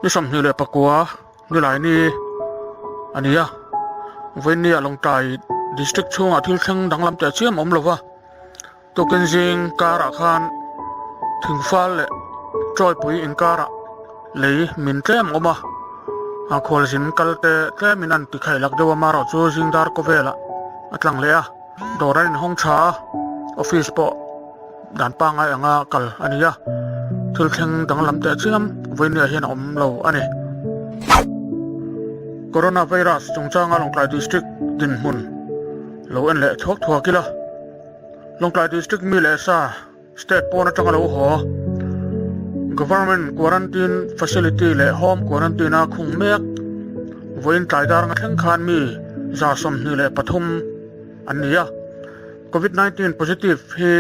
Ni 29 Nilaini a ni a, Vawinia Lawngtlai District chhungah thil thleng danglam teh chiam a awm lova, tukin zing karah khan thingfal leh tawipui inkarah lei min tlem a awm a, a khualzin kal te tlemin an ti khaih lak deuh a, marawh chu zing dar kawvelah a tlang leh a, dawr an inhawng tha a, office pawh. Dan pangngai anga kal a ni a, thil thleng danglam teh chiam vawinia hian a awm lo a ni. Coronavirus chungchanga Lawngtlai District dinhmun lo en leh thuak thuak ila, Lawngtlai District mi leh sa state pawn atanga lo haw, Government Quarantine Facility leh Home Quarantine a khung mek vawiin tlai dar nga thleng khan mi 23 an ni a. Covid 19 positive hi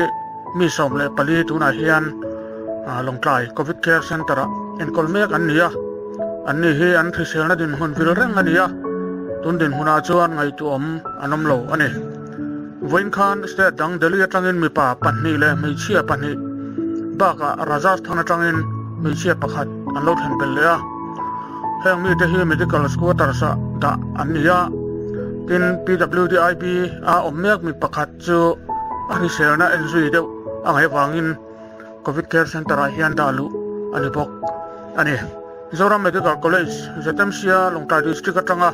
mi 14 tunah hian Lawngtlai Covid Care Centre ah enkawl mek an ni a, an ni hi an hriselna dinhmun vil reng a ni a, tun dinhmunah chuan ngaihtuahawm an awm lo a ni. Vawiin khan state dang Delhi atangin mipa pahnih leh hmeichhia pahnih bakah Rajasthan atangin hmeichhia pakhat an lo thlen belh leh a. Heng mite hi medical squatters ah dah an ni a, tin PWDIB a awm mek mi pakhat chu a hriselna en zui deuh a ngaih avangin Covid Care Centre ah hian dah luh a ni bawk a ni. Zoram Medical College, ZMC-a Lawngtlai District atanga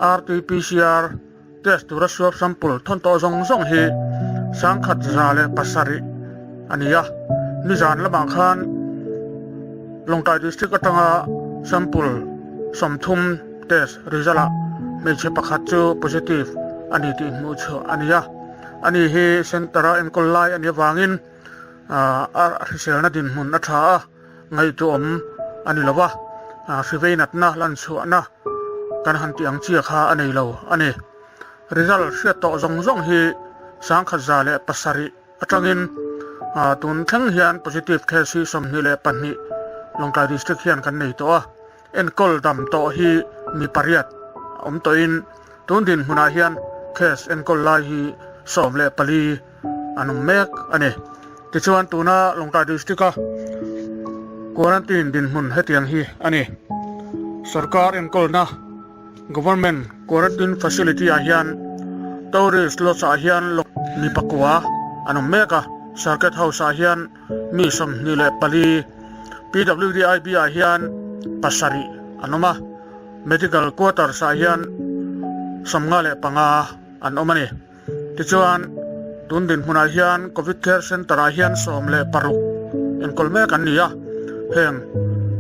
RT-PCR test tura swab sample thawn tawh zawng zawng hi 1107 a ni a, nizan lamah khan Lawngtlai District atanga sample 30 test result ah hmeichhe pakhat chu positive a ni tih hmuh chhuah a ni a, ani hi centre a enkawl lai a nih avangin a hriselna dinhmun a tha a. Ngaihtuahawm a ni lo va, hrivei natna lanchhuahna kan han tih ang chia kha a nei lo a ni. Result hriat tawh zawng zawng hi 1107 atangin tun thleng hian positive case hi 22 Lawngtlai District hian kan nei tawh a, enkawl dam tawh hi mi pariat a awm tawhin tun dinhmunah hian case enkawl lai hi 14 an awm mek a ni. Tichuan tuna Lawngtlai District-a quarantine dinhmun hetiang hi a ni. Sorkar enkawlna Government Quarantine Facility-ah hian Tourist Lodge-ah hian mi pakua an awm mek a, Circuit House-ah hian mi 24, PWDIB-ah hian pasarih an awm a, Medical Quarters-ah hian 55 an awm a ni. Tichuan, tun dinhmunah hian Covid Care Centre-ah hian 16 enkawl mek an ni a, heng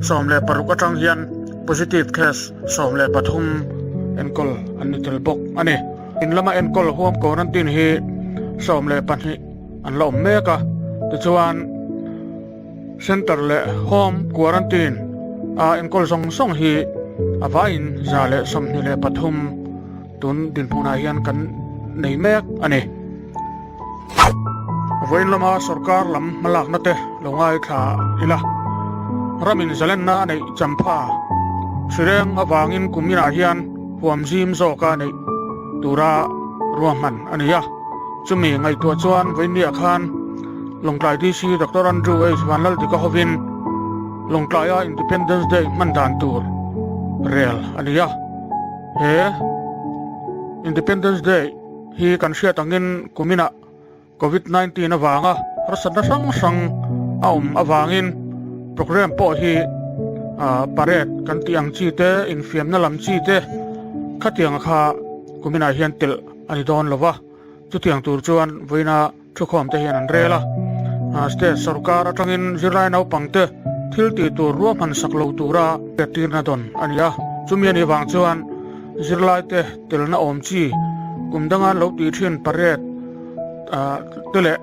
16 atang hian positive case 13 enkawl an ni tel bawk a ni. In lama enkawl huam quarantine hi 12 an la awm mek a, tichuan Centre leh Home Quarantine a enkawl zawng zawng hi a vaiin 123 Tun dinhmunah hian kan nei mek a ni. Vawiin lama sorkar lam hmalakna te lo ngaithla ila, ramin zalenna a neih champha hrireng avangin kum inah hian huam zim zawka neih tura ruahman a ni a. Chumi ngaihtuah chuan vawiinniah khan Lawngtlai DC Doctor Andrew H Vanlaldika hovin Lawngtlaia Independence Day hman dan tur rel a ni a. He Independence Day hi kan hriat angin kuminah Covid 19 avanga harsatna hrang hrang a awm avangin program pawh hi parade kan tih ang chi te, infiamna lam chi te khatianga kha kuminah hian telh a ni dawn lova. Chutiang tur chuan vawiina thukhawm te hian an rel a, state sorkar atangin zirlai naupang te thil tih tur ruahman sak lo tura hriattirna dawn a ni a. Chumi a nih vang chuan zirlai te telna awm chi kum danga lo tih thin parade te leh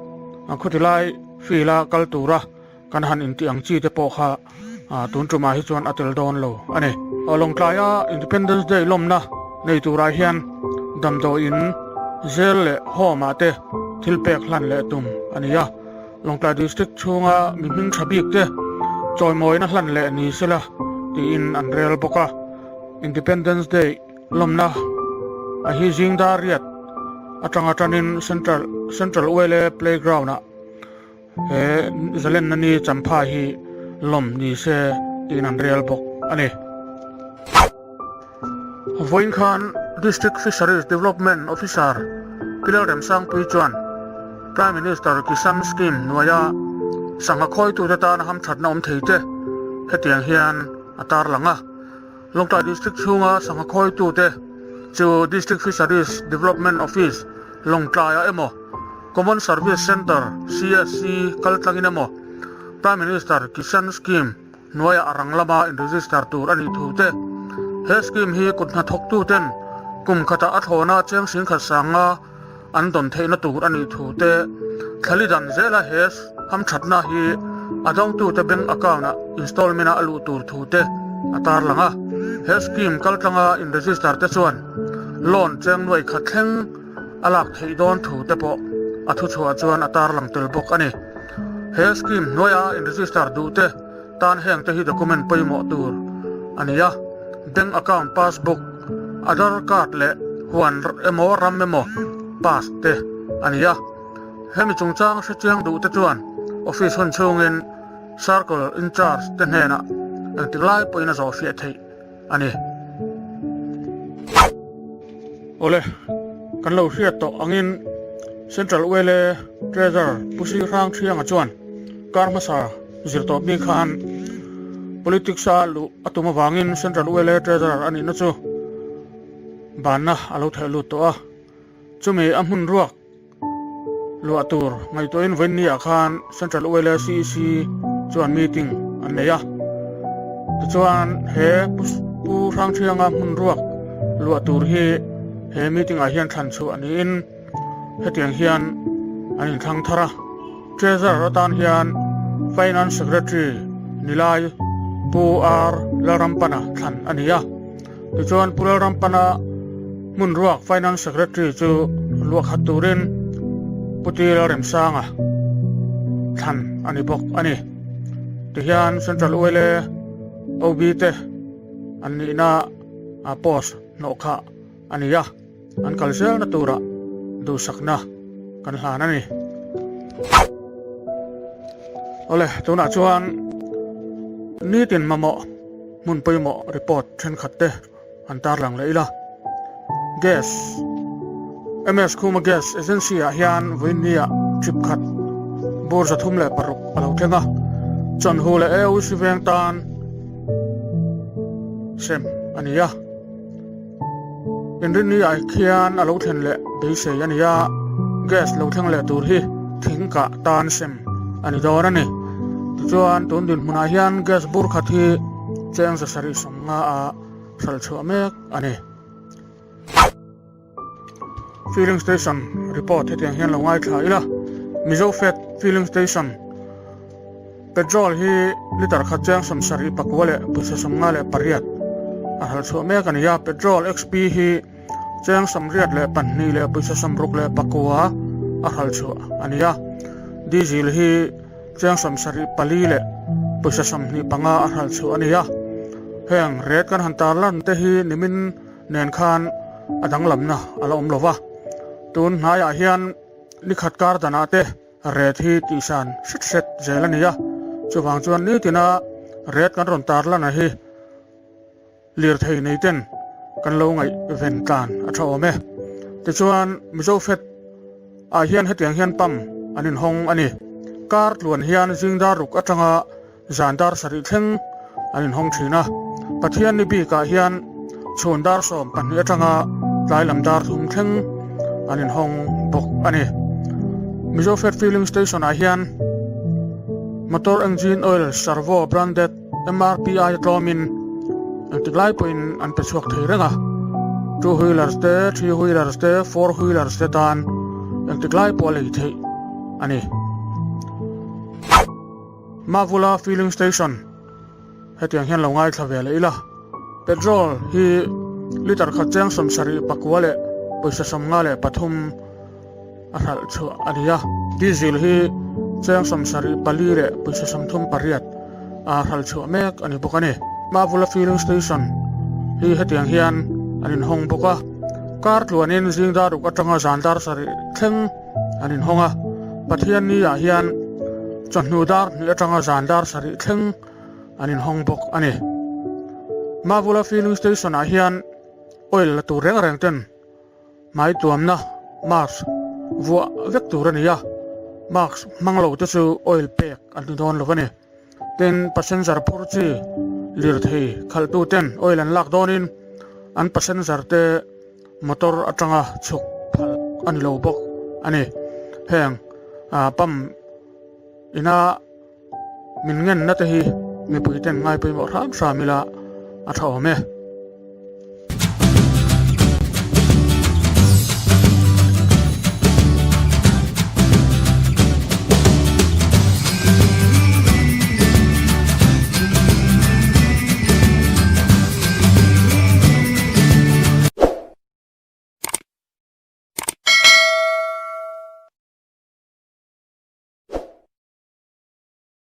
khawtilai field a kal tura Kan han intih ang chi te pawh kha tun tumah hi chuan a tel dawn lo a ni. Lawngtlaia Independence Day lawmna nei turah hian damdawiin zel leh home ah te thil pek hlan leh tum a ni a. Lawngtlai District chhunga mi hming tha bik te chawimawina hlan leh ni sela tiin an rel bawk a. Independence Day lawmna a hi zing dar riat atanga tanin Central Central Uele Playground ah He zalenna ni champha hi lawm ni se tiin an rel bawk. a ni. Vawiin khan District Fisheries Development Officer Pi Lalremsangpui chuan Prime Minister Kisan Scheme hnuaia sangha khawitute tana hamthatna awm thei te hetiang hian a tarlang a. Lawngtlai District chhunga sangha khawitute chu District Fisheries Development Office Lawngtlaiah emaw Common Service Centre, CSC, kaltlangin emaw Prime Minister Kisan Scheme hnuaiah a rang lama in-register tur a nih thu te, he scheme hi kut hnathawktuten kum khatah a thlawna cheng singkhat sanga an dawn theihna tur a nih thu te, thlali dan zela he hamthatna hi a dawngtute bank account-ah installment-a a luh tur thu te a tarlang a. He scheme kaltlanga in-register te chuan loan cheng nuai khat thleng a lak theih dawn thu te pawh a thuchhuah chuan a tarlang tel bawk a ni. He scheme hnuaia in-register duh te tan heng te hi document pawimawh tur a ni a, bank account passbook, Aadhaar card leh huan emaw ram emaw pass te a ni a. Hemi chungchang hrechiang duh te chuan office hun chhungin circle in-charge te hnenah engtik lai pawhin a zawhfiah theih a ni. Awle, kan lo hriat tawh angin Central Uele Treasurer Pu Sri Hrang Thianga chuan kar hmasa zir tawp ni khan Politics a luh a tum avangin Central Uele Treasurer a nihna chu banna a lo theh lut tawh a, chumi a hmun ruak Luah tur ngaihtuahin vawiinniah khan Central Oil CEC chuan meeting an nei a. Tichuan he Pu Hrangthianga hmun ruak luah tur hi he meeting ah hian thlan chhuah niin hetiang hian an inthlang thar a. Treasurer atan hian Finance Secretary Nilai Pu R Lalrampana thlan a ni a. Tichuan Pu Lalrampana hmun ruak Finance Secretary chu luah khat turin Pu Ti Lalremsanga thlan a ni bawk a ni. Tihian Central Oil OB te an nihna a post hnawh khah a ni a, an kal zelna turah duhsakna kan hlan a ni. Awle, tunah chuan nitin mamawh hmun pawimawh report thenkhat te an tarlang leh ila. Gas, MS Khuma Gas Agency ah hian vawiinniah trip khat bur 306 a lo thleng a, chawnhu leh AOC veng tan sem a ni a. Inrinni ah khian a lo thlen leh beisei a ni a, gas lo thleng leh tur hi thing kah tan sem a ni dawn a ni. Tichuan tun dinhmunah hian gas bur khat hi cheng 750 a hral chhuah mek a ni. Filling station report hetiang hian lo ngaithla ila, Mizo Fed Filling Station Petrol hi litre khat cheng 79.58 a hral chhuah mek a ni a, Petrol XP hi cheng 62.69 a hral chhuah a ni a, Diesel hi cheng 74.25 a hral chhuah a ni a. Heng rate kan han tarlan te hi nimin nen khan a danglamna a la awm lo va, tun hnaiah hian nikhat kar danah te Ret hi tihsan hret hret zel a ni a, chuvang chuan nitina ret kan rawn tar lana hi lirthei nei ten kan lo ngaih ven tlan a tha awm e. Tichuan Mizo Fet ah hian hetiang hian pump an inhawng a ni. Kar tluan hian zing dar ruk atanga zan dar sarih thleng an inhawng thin a, Pathian ni bikah hian chhun dar 12 atanga tlai lam dar thum thleng an inhawng bawk a ni. Mizo Fed Filling Station ah hian Motor Engine Oil Servo Branded MRP aia tlawmin engtik lai pawhin an pe chhuak thei reng a, two wheelers te, three wheelers te, four wheelers te tan engtik lai pawh a lei theih a ni. Mavula filling station hetiang hian lo ngaithla ve leh ila, petrol hi litre khat cheng 79.53 a hralh chhuah a ni a, diesel hi cheng 74.38 a hralh chhuah mek a ni bawk a ni. Mavula filling station hi hetiang hian an inhawng bawk a, kar tluanin zing dar ruk atanga zan dar sarih thleng an inhawng a, Pathianni ah hian chawhnu dar hnih atanga zan dar sarih thleng an inhawng bawk a ni. Mavula Filling Station ah hian oil la tur reng reng ten hmai tuamna, mask, vuah vek tur a ni a, mask hmang lo te chu oil pek an ni dawn lo a ni. Tin, passenger phur chi lirthei khalhtu ten oil an lak dawnin an passenger te motor atanga chhuk phal a ni lo bawk a ni. Heng pump ina min ngenna te hi mipui ten ngai pawimawh hram hram ila a tha awm e.